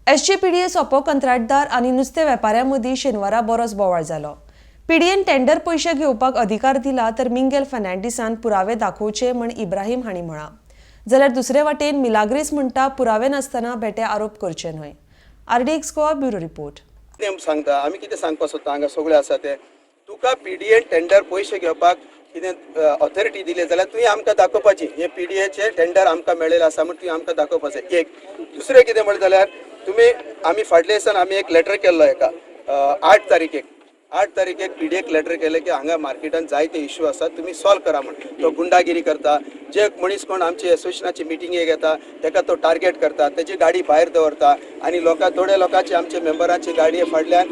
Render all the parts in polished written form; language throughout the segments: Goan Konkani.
एसजीपीडीए सोपो कंत्राटदार आनी नुस्तें वेपाऱ्यां मदीं शेनवारा बरोच बोवाळ जालो. पीडीएन टेंडर पयशे घेवपाक अधिकार दिला तर मिंगेल फर्नांडीसान पुरावे दाखोवचे म्हण इब्राहीम हांणी म्हळां. जाल्यार दुसरे वाटेन मिलाग्रीस म्हणटा, पुरावे नासतना बेठे आरोप करचे न्हय. RDX Goa, bureau report. कितें सांगता, आमी कितें सांगपाक सोदता हांगा सगळे आसा ते, तुका पीडीएन टेंडर पयशे घेवपाक कितें ऑथॉरिटी दिली जाल्यार तुवें आमकां दाखोवपाची, हे पीडीएचे टेंडर आमकां मेळिल्लें आसा म्हण तुवें आमकां दाखोवपाचें एक. दुसरें कितें म्हणलें जाल्यार तुमी, आमी फाटल्या दिसान आमी एक लेटर केल्लो एका 8 तारखेक, 8 तारखेक पीडीएक लेटर केलें की हांगा मार्केटान जायते इश्यू आसात, तुमी सॉल्व करा म्हण. तो गुंडागिरी करता, जे मनीस कोण आमची एसोसिएशनाची मिटिंगेक येता तेका तो टार्गेट करता, तेजी गाडी भायर दवरता आनी लोकां, थोड्या लोकांची, आमच्या मेंबरांची गाडये फाटल्यान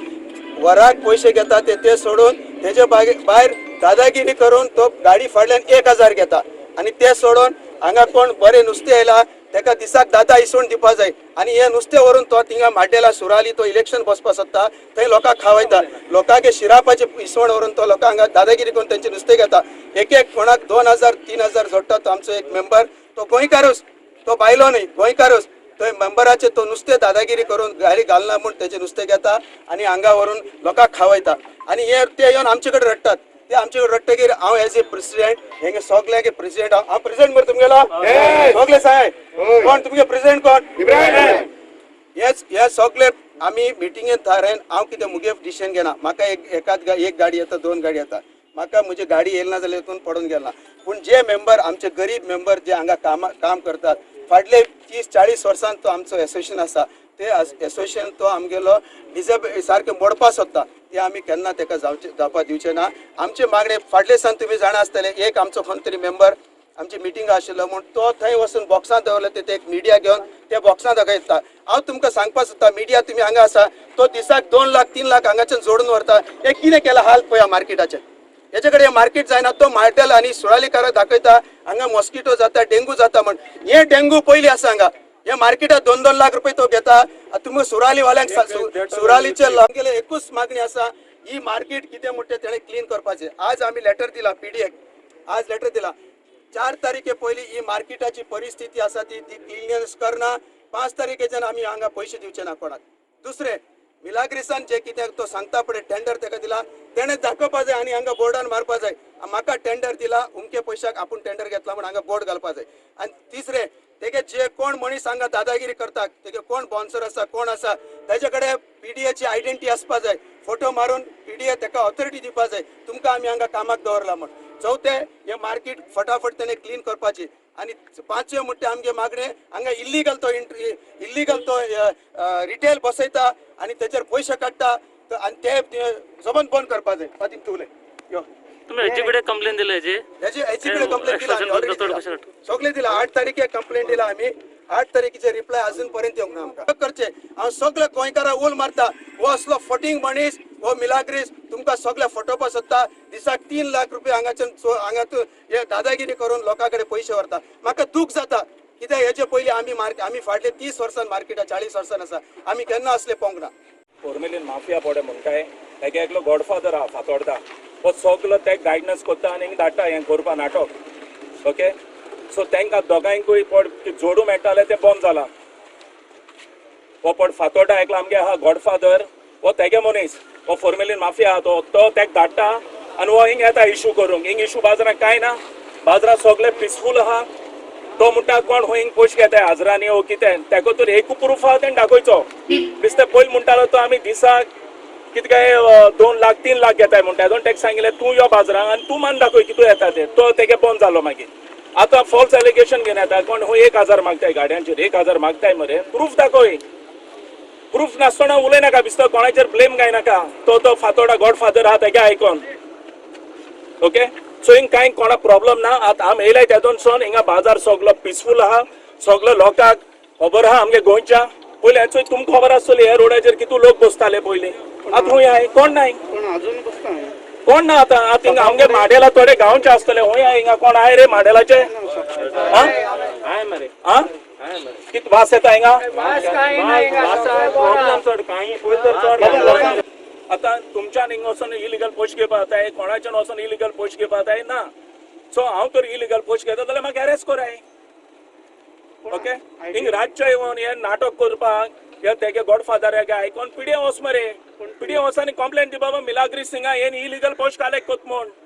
वराक पयशे घेता ते, ते सोडून तेजे भायर दादागिरी करून तो गाडी फाटल्यान 1000 घेता. आनी ते सोडून हांगा कोण बरें नुस्तें येयला तेका दिसाक 10 10 इसवण दिवपा जाय. आनी हे नुस्तें व्हरून तो थिंगा माड्डेला, सुराली तो इलेक्शन बसपा सोदता, थंय लोकांक खावयता. लोकांक शिरापाचे इसवण व्हरून तो लोकांक हांगा दादागिरी करून तेंचे नुस्तें घेता. एक एक कोणाक 2000, 3000 जोडटा. तो आमचो एक मेंबर, तो गोंयकारूच, तो बायलो न्ही, गोंयकारूच. थंय मेंबराचे तो नुस्तें दादागिरी करून गाडी घालना म्हूण तेजें नुस्तें घेता आनी हांगा व्हरून लोकांक खावयता. आनी हे ते येवन आमचे कडेन रडटात. ते आमचे कडेन रडटगीर हांव एज ए प्रेसिडेंट, हेंगे सगल्यांगे प्रेसिडेंट हांव. प्रेसिडेंट मरे तुमगेलो? सगळे सांग, कोण तुमगे प्रेसिडेंट कोण? हेच हे सगळे आमी मिटिंगेन थारायन. हांव कितें मुगे डिसिजन घेना. म्हाका एक एकाद एक गाडी येता, दोन गाडी येता. म्हाका म्हजी गाडी येयला ना जाल्यार हितून पडून गेला. पूण जे मेंबर, आमचे गरीब मेंबर जे हांगा काम करतात, फाटले 30-40 वर्सां तो आमचो एसोसिएशन आसा, ते एसोसिएशन तो आमगेलो डिसेब सारकें मोडपा सोदता. ते आमी केन्ना तेका जावचे जावपा दिवचे ना. आमचे मागणे, फाटले दिसान तुमी जाणा आसतले, एक आमचो कोण तरी मेंबर आमची मिटींग आशिल्लो म्हूण तो थंय वचून बॉक्सांत दवरले. ते एक मिडिया घेवन ते बॉक्सांत दाखयता. हांव तुमकां सांगपाक सोदता, मिडिया तुमी हांगा आसा, तो दिसाक 2 लाख, 3 लाख हांगाच्यान जोडून व्हरता. हे कितें केलां हाल पळया मार्केटाचें. हेचे कडेन मार्केट जायना. तो मार्टेल आनी सुरालीकाराक दाखयता, हांगा मॉस्किटो जाता, डेंगू जाता म्हण. हे डेंगू पयली आसा हांगा. हे मार्केटात 2-2 लाख रुपये तो घेता. तुमी सुराली वाल्यांक, सुरालीचे आमगेले एकूच मागणी आसा, ही मार्केट कितें म्हणटा तेणें क्लीन करपाचें. आज आमी लेटर दिला पीडीएक, आज लेटर दिला. 4 तारखे पयली ही मार्केटाची परिस्थिती आसा ती ती क्लिननेस करना, 5 तारखेच्यान आमी हांगा पयशे दिवचे ना कोणाक. दुसरें, मिलाग्रिसान जे कितें तो सांगता पळय, टेंडर तेका दिला, तेणें दाखोवपा जाय आनी हांगा बोर्डान मारपा जाय, म्हाका टेंडर दिला, उमके पयशाक आपूण टेंडर घेतला म्हण हांगा बोर्ड घालपा जाय. आनी तिसरें, तेगे जे कोण मनीस हांगा दादागिरी करता, तेगे कोण बाउन्सर आसा, कोण आसा, तेजे कडेन पीडीएची आयडेंटिटी आसपा जाय. फोटो मारून पीडीए तेका ऑथॉरिटी दिवपा जाय, तुमकां आमी हांगा कामाक दवरला म्हण. चवथें, हे मार्केट फटाफट तेणे क्लीन करपाची. आनी पांचवें म्हणटा आमगे मागणें, हांगा इल्लीगल तो एंट्री, इल्लीगल तो रिटेल बसयता आनी तेचेर पयशे काडटा आनी ते जबन बंद करपा जाय. फातीम, तुवले यो. तुम्ही हेचे कडेन कंप्लेन दिला हेची? हेची हेची कडेन कंप्लेन दिला आमी ऑलरेडी. चड दिला. कशें काडटा? सगळे दिला. 8 तारखेक कंप्लेंट दिला आमी. 8 तारखेचे रिप्लाय अजून पर्यंत येवंक ना आमकां. करचे, हांव सगळे गोंयकारां उल मारता, हो असलो फटींग मनीस हो मिलाग्रीस तुमकां सगळे फटोवपाक सोदता. दिसाक 3 लाख रुपया हांगाच्यान हांगा तूं हे दादागिरी करून लोकां कडेन पयशे व्हरता. म्हाका दूख जाता कित्याक हेजे पयलीं आमी मार्केट, आमी फाटले 30 वर्सां मार्केटात, 40 वर्सां आसा, आमी केन्ना असले पळोवंक ना. फॉर्मेलीन माफिया पडे म्हणटाय, तेगे एकलो गॉडफादर आहा फातोर्डा, हो सगलो ते गायडन्स करता आनी हिंग धाडटा हें करपा नाटक. ओके, सो तांकां दोगांयकूय पड जोडू मेळटालें, तें बंद जालां. हो पड फातोर्डा एकलो आमगे आहा गॉडफादर, हो तेगे मनीस, हो फॉर्मेलीन माफिया आहा. तो तो तेका धाडटा आनी हो हिंग येता इशू करूंक. हिंग इशू बाजारांत कांय ना, बाजारांत सगळे पिसफूल आहा. तो म्हणटा कोण खंय हिंग पयशे घेताय हजरांनी ओ कितें, तेका तर एक प्रूफ आहा तेणें दाखयचो. बेश्टे पयलीं म्हणटालो तो, आमी दिसाक कितें काय 2 लाख, 3 लाख घेताय म्हणटा. दोन तेका सांगिल्लें, तूं यो बाजारांत आनी तूं मान दाखय कितू येता ते. तो तेगे बंद जालो. मागीर आतां फॉल्स एलिगेशन घेवन येता, कोण खंय 1000 मागताय, गाडयांचेर 1000 मागताय मरे. प्रूफ दाखय. प्रूफ नासतना उलय नाका, बिस्तो कोणाचेर ब्लेम घायनाका. तो तो फातोडा गॉडफादर आहा, तेगे आयकोन. ओके, सो हिंग कांय कोणाक प्रॉब्लम ना. आतां आमी येयले तेदोन हिंगा बाजार सगलो पिसफूल आहा. सगलो लोकांक खबर आहा आमगे गोंयच्या. पयलीं हेचो तुमकां खबर आसतली, ह्या रोडाचेर कितू लोक बसताले पयलीं. आतां खंय आहाय? कोण नाय. पण अजून बसता. कोण ना आतां. आतां हिंगा आमगे माडेला थोडे गांवचे आसतले. खंय आहाय हिंगा? कोण आहाय रे माडेलाचे? आं आं, कित वास येता हिंगा? प्रॉब्लेम चड कांय पयलीं तर चड. आतां तुमच्यान हिंगा वचोन इलिगल पयशे घेवपा जाताय, कोणाच्यान वचोन इलिगल पयशे घेवपा जाताय ना. सो हांव तर इलिगल पयशे घेता जाल्यार म्हाका अरेस्ट कराय. ओके, हिंग रातचें येवन हें नाटक करपाक. हे तेगे गॉडफादर आयकोन पिडिए वच मरे, पिडिए वच आनी कंप्लेन दी बाबा मिलाग्रीस हिंगा हेन इलिगल पोस्ट कालेक्ट कोत म्हूण.